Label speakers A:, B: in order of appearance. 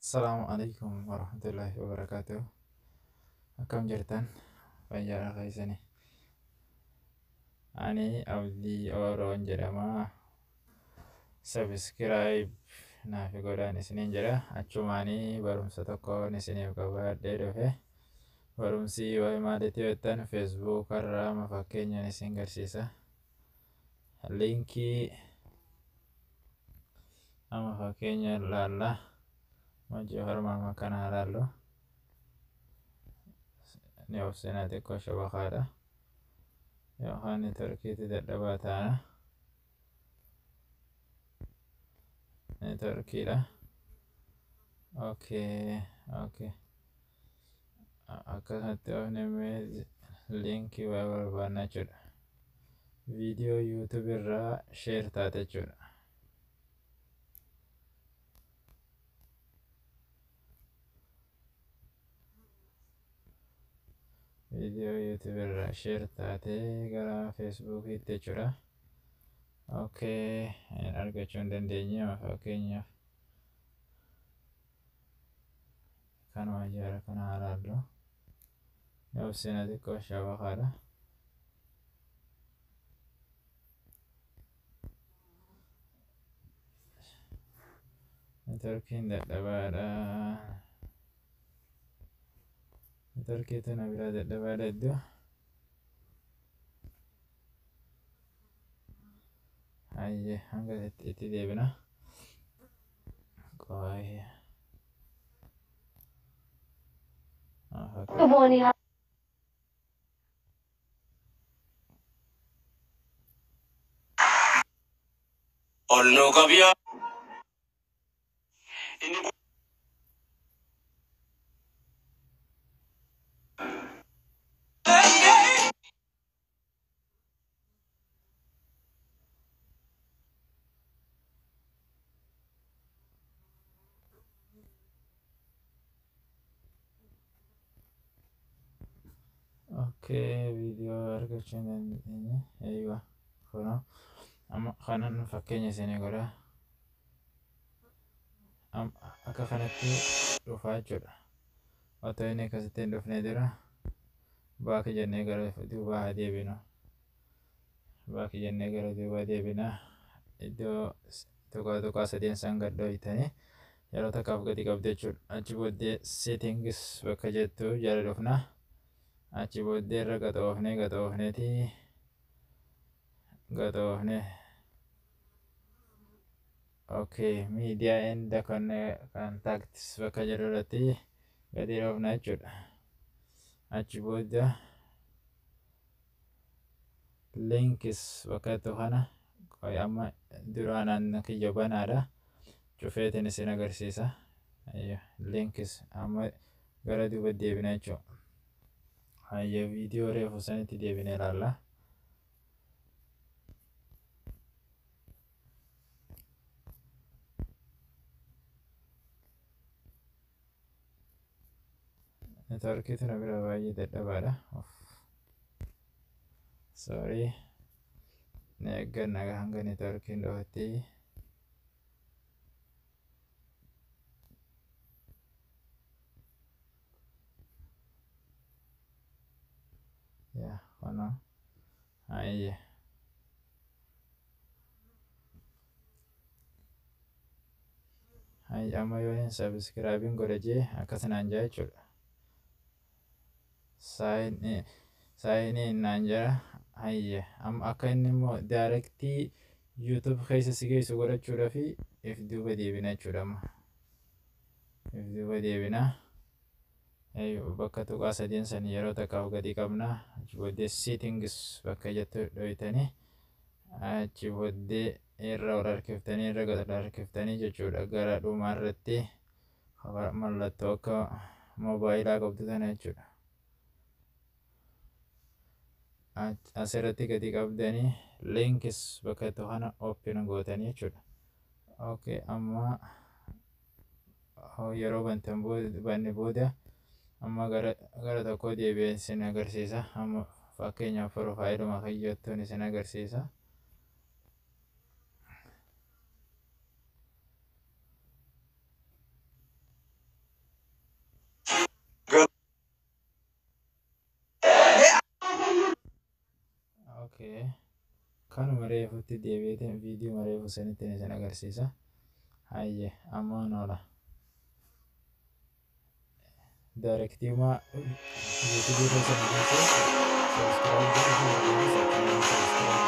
A: Assalamu alaikum warahmatullahi wabarakatuh. Akkam jirtan? Fayyaadha keessani. Ani Abdii Oroon jedhama. Subscribe naaf godhaan isiniin jedha. Achumaanii barumsa tokkoon isiniif qabaadhee dhufe. Barumsi waa'ee maaliitii jettan, Facebook irraa amma fakkeenyaan isin garsiisa. Linkii amma fakkeenya laalla. Hojii harmaa kana laallu. Ni obsina, xiqqoo shabakaadha. Yookaan networkiitti dadhabaa taana. Networkiidha. Okay. Akkasumatti oofne mee linkii waa barbaanna jechuudha. Viidiyoo YouTube irraa share taate jechuudha. Viidiyoo YouTube irraa share taatee gara Facebookiitti jechuudha. Okay, argachuu hin dandeenye. Fakkeenyaaf kanuma jara kana ilaallu. Obsina, xiqqoo shabakaadha. Networkiin dadhabaadha. Networkiitu na biraa dadhabaadha iddoo. Hayyee, hanga itti deebina. Qo'ee.
B: Booni.
C: Ol nu qabiyaa. Inni
A: Okay, viidiyoo argachuu hin dandeenye. Eeywa, kunoo amma kanan fakkeenya isinii godha. Akka kanatti dhufaa jechuudha. Otoo inni akkasitti hin dhufne dura back jennee gara duubaa haa deebinu. Back jennee gara duubaa deebina. Iddoo tuqaa tuqaa sadeen san gad dhoytanii yeroo takkaaf gadi qabdu jechuudha. Achi booddee settings bakka jettu jala dhufna. Achi booddee irra gaxoofnee gaxoofneeti gaxoofnee. Okay, media and contacts bakka jedhu irratti gadi dhoofna jechuudha. Achi booda links bakka jettu kana, qoy, amma duraan kiyya banaadha. Cufeetiin isin agarsiisa. Links amma gara duuba deebina jechuudha. Hayyee, viidiyoo reefu sanitti deebinee ilaalla. Networkii tana bira baay'ee dadhabaadha. Sorry. Ni eegganna hanga networkiin dhufutti. Yaa, kunoo. Hayyee. Hayyee, amma yoo hin subscribe godhe jee akkas naan jaa jechuudha. Sign in naan jira. Hayyee, amma akka inni immoo directii YouTube keessa si geessu godhachuudhaaf if duuba deebina jechuudha amma. If duuba deebina. Bakka tuqaa sadeen san yeroo takkaaf gadi qabna. Achi booddee settings bakka jettu dhoytanii, achi booddee irra ol harkiftanii, irra gad harkiftanii jechuudha. Gara dhumaa irratti mallattoo akka moobaayilaa qabdu tana jechuudha. Asirratti gadi qabdanii links bakka jettu kana open gootanii jechuudha. Okay, amma yeroo bantan banne booda amma gara tokko deebi'ee isin agarsiisa. Amma fakkeenyaaf profileuma kiyyattuun isin agarsiisa. Okay. Kanuma reefutti deebi'eetiin viidiyoo reefu sanitti isin agarsiisa. Hayyee, amma noola. Directiiwuma YouTubeii keessa nu geesse, subscribe godhuu fi barbaadis achuma subscribe.